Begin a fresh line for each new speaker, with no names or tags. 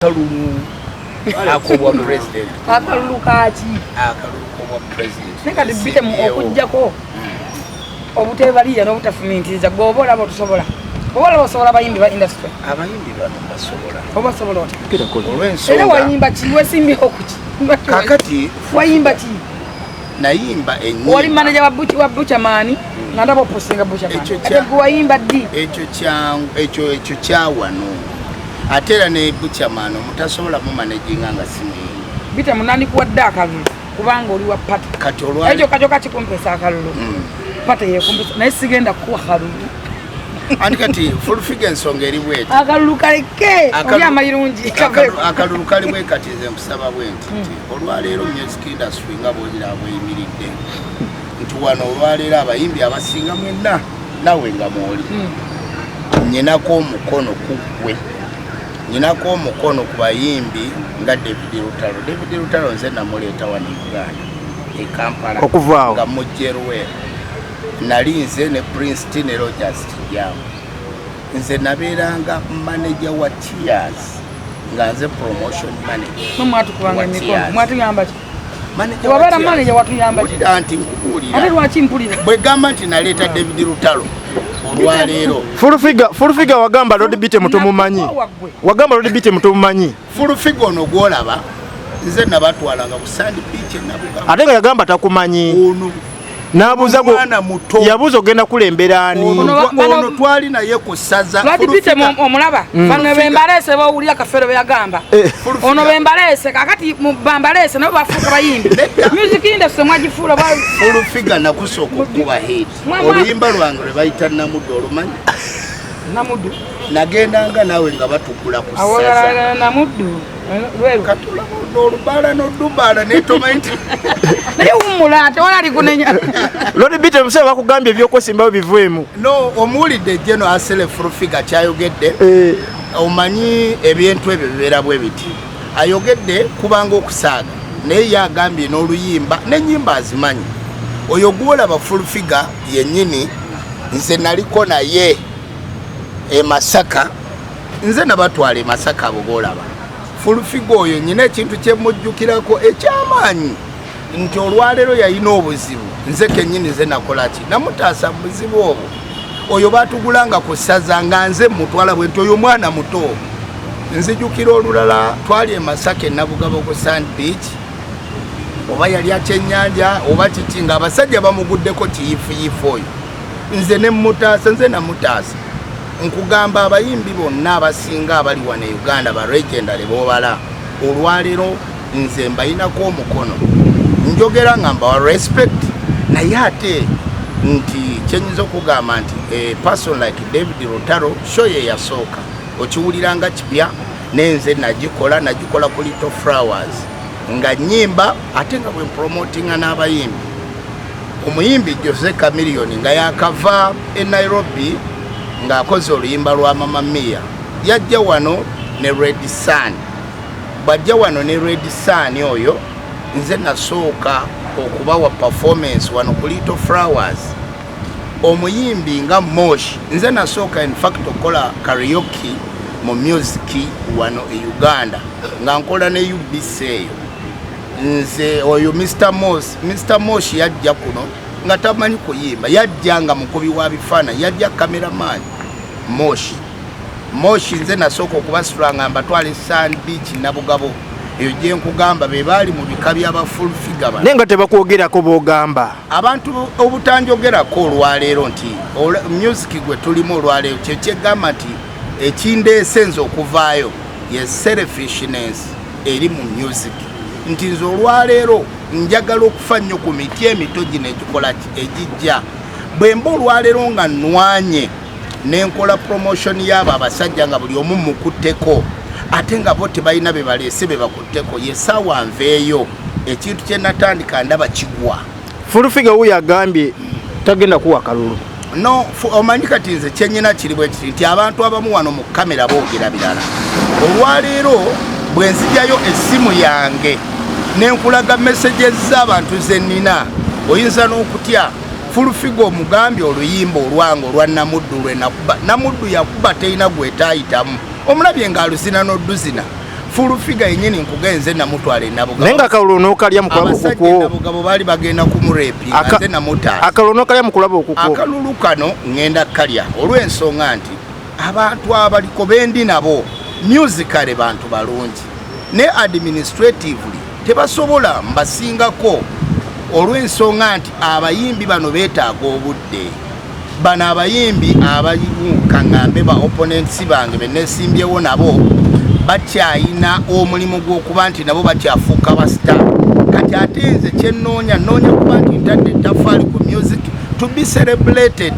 Akalulu akobwa president.
Akalulu kaki?
Akalulu kobwa president.
Naye kati bitemu okujjako obuteebaliya n'obutafumiitiriza, gwe oba olaba otusobola, oba olaba osobola abayimbi ba industry?
Abayimbi bano basobola.
Oba osobola otya?
Olw'ensonga.
Era wayimba ki? Wesimbyeho ku ki?
Kakati
wayimba ki?
Nayimba ennyimba.
Wali manager wa Buchi, wa Buchaman, nga ndaba opostinga Buchaman.
Ekyo
Ate gwe wayimba ddi?
Ekyo kyangu, ekyo kyawano. Ate era ne Buchaman omutasobola mumanaginga nga si muyimbi.
Bita munani kuwadde akalulu kubanga oli wa party.
Kati olwa
ekyo kajo kakikumpesa akalulu. Party yekumpesa naye sigenda kukuwa kalulu.
Anti kati full figure ensonga eri bweti.
Akalulu kaleke, oli amayirungi, kaveeko.
Akalulu kali bwe kati, nze nkusaba bwe nti nti olwaleero music industry nga bw'ozira bweyimiridde nti wano olwaleero abayimbi abasinga mwenna nawe nga mwoli. Nnyinako omukono ku ggwe, nnyinako omukono ku bayimbi nga David Lutalo. David Lutalo nze namuleeta wano e Uganda, e Kampala.
Okuvaawo.
Nga mujjeruweero. Nali nze ne Prince T ne Rogers Kijambo. Nze nabeeranga manager wa Tears, nga nze promotion manager.
Mwe mwatukubanga
Wa
emikono,
Tears.
mwatuyamba ki?
Manager wa
Wabeera
Tears.
manager watuyamba ki?
Wulira nti nkubuulira.
Ate lwaki mpulira?
Bwe gamba nti naleeta David Lutalo olwaleero.
Full figure, full figure wagamba Lord Bite mutumumanyi.
Nakuwa waggwe.
Wagamba Lord Bite mutumumanyi.
Full figure ono gw'olaba nze nabatwalanga ku Sand Beach e Nabugabo.
Ate nga yagamba takumanyi.
Ono
N'abuuza gwe-
Omwana muto.
Yabuuza ogenda kulembera ani?
Ono
Ono bano-
ono twali naye ku ssaza.
Lord
Full
Bite
figure.
omulaba? Bano be mbaleese b'owulira Kafeero bye yagamba.
Full figure.
Ono be mbaleese, kaakati bambaleese nabo bafuuka bayimbi.
Nedda.
Music industry mwagifuula
Full figure nakusooka okuba hit. Oluyimba lwange lwe bayita Namuddu olumanyi?
Namuddu.
Nagendanga naawe nga batukula ku
Awo
ssaza.
Namuddu. Lweru.
Katula n'olubaala n'odubaala naye tomanyi nti
Naye wummula, tewali ali kunenya.
Lord Bite omusajja bakugambye ebyokwesimbawo biveemu.
No, omuwulidde General Asele Full Figure kyayogedde. Omanyi ebintu ebyo bibeera bwe biti. Ayogedde kubanga okusaaga naye ye agambye n'oluyimba n'ennyimba azimanyi. Oyo gw'olaba Full Figure yennyini nze naliko naye e Masaka, nze nabatwala e Masaka abo b'olaba. Full Figure oyo nnyina ekintu kye mujjukirako eky'amaanyi nti olwaleero yalina obuzibu, nze kennyini nze nakola ki, namutaasa mu buzibu obwo. Oyo baatugulanga ku ssaza nga nze mutwala bwe nti oyo mwana muto. Nzijukira olulala twali e Masaka e Nabugabo ku Sand Beach, oba yali akyennyanja oba kiki, ng'abasajja bamuguddeko kiyifuyifu oyo, nze ne mmutaasa, nze namutaasa. Nkugamba abayimbi bonna abasinga abali wano e Uganda ba legendary b'obala olwaleero nze mbayinako omukono, njogera nga mbawa respect, naye ate nti kyenyinza okugamba nti a person like David Lutalo show ye yasooka okiwulira nga kipya, nenze nagikola ku Little Flowers nga nyimba ate nga bwe promotinga n'abayimbi. Omuyimbi Jose Chameleone nga yakava e Nairobi ng'akoze oluyimba lwa Mama Mia, yajja wano ne Red Sun. Bw'ajja wano ne Red Sun oyo nze nasooka okubawa performance wano ku Little Flowers. Omuyimbi nga Mosh nze nasooka in fact okukola karaoke mu music wano e Uganda nga nkola ne UBC eyo. Nze oyo Mr Mosh, Mr Mosh yajja kuno nga tamanyi kuyimba, yajja nga mukubi wa bifaananyi, yajja cameraman Mosh. Mosh nze nasooka okubasitula nga mbatwala e Sand Beach Nabugabo, eyo gye nkugamba be baali mu bika by'aba full figure bano.
Naye nga tebakwogerako b'ogamba.
Abantu obutanjogerako olwaleero nti music gwe tulimu olwaleero kye kyegamba nti ekindeese nze okuvaayo ye selfishness eri mu music, nti nze olwaleero njagala okufa nnyo ku miti emito gino egikola ki egijja. Bwe mba olwaleero nga nnwanye ne nkola promotion y'abo abasajja nga buli omu mukutteko, ate nga bo tebalina be baleese be bakutteko, ye ssaawa nveeyo. Ekintu kye natandika ndaba kigwa.
Full figure wuyo agambye tagenda kuwa kalulu.
No, omanyi kati nze kyenyina kiri bwe kiti nti abantu abamu wano mu kamera boogera birala. Olwaleero bwe nzijayo essimu yange ne nkulaga messages z'abantu ze nnina, oyinza n'okutya. Full figure omugambye oluyimba olwange olwa Namuddu lwe nakuba. Namuddu yakuba terina gwetaayitamu, omulabye ng'aluzina n'odduzina. Full Figure yenyini nkugenze namutwala enabugabo.
Naye nga akalulu n'okalya mu kulaba
Abasajja
okukwo.
Enabugabo baali bagenda kumurepinga, nze namutaasa.
Akalulu n'okalya mu kulaba okukwo.
Akalulu kano ŋŋenda kalya olw'ensonga nti abantu abaliko bendi nabo musically bantu balungi, ne administratively tebasobola, mbasingako, olw'ensonga nti abayimbi bano beetaaga obudde. Bano abayimbi abakaŋŋambe ba opponents bange benesimbyewo nabo bakyayina omulimu gw'okuba nti nabo bakyafuuka ba star. Kati ate nze kyenoonya, noonya kuba nti ntadde ettaffaali ku music to be celebrated.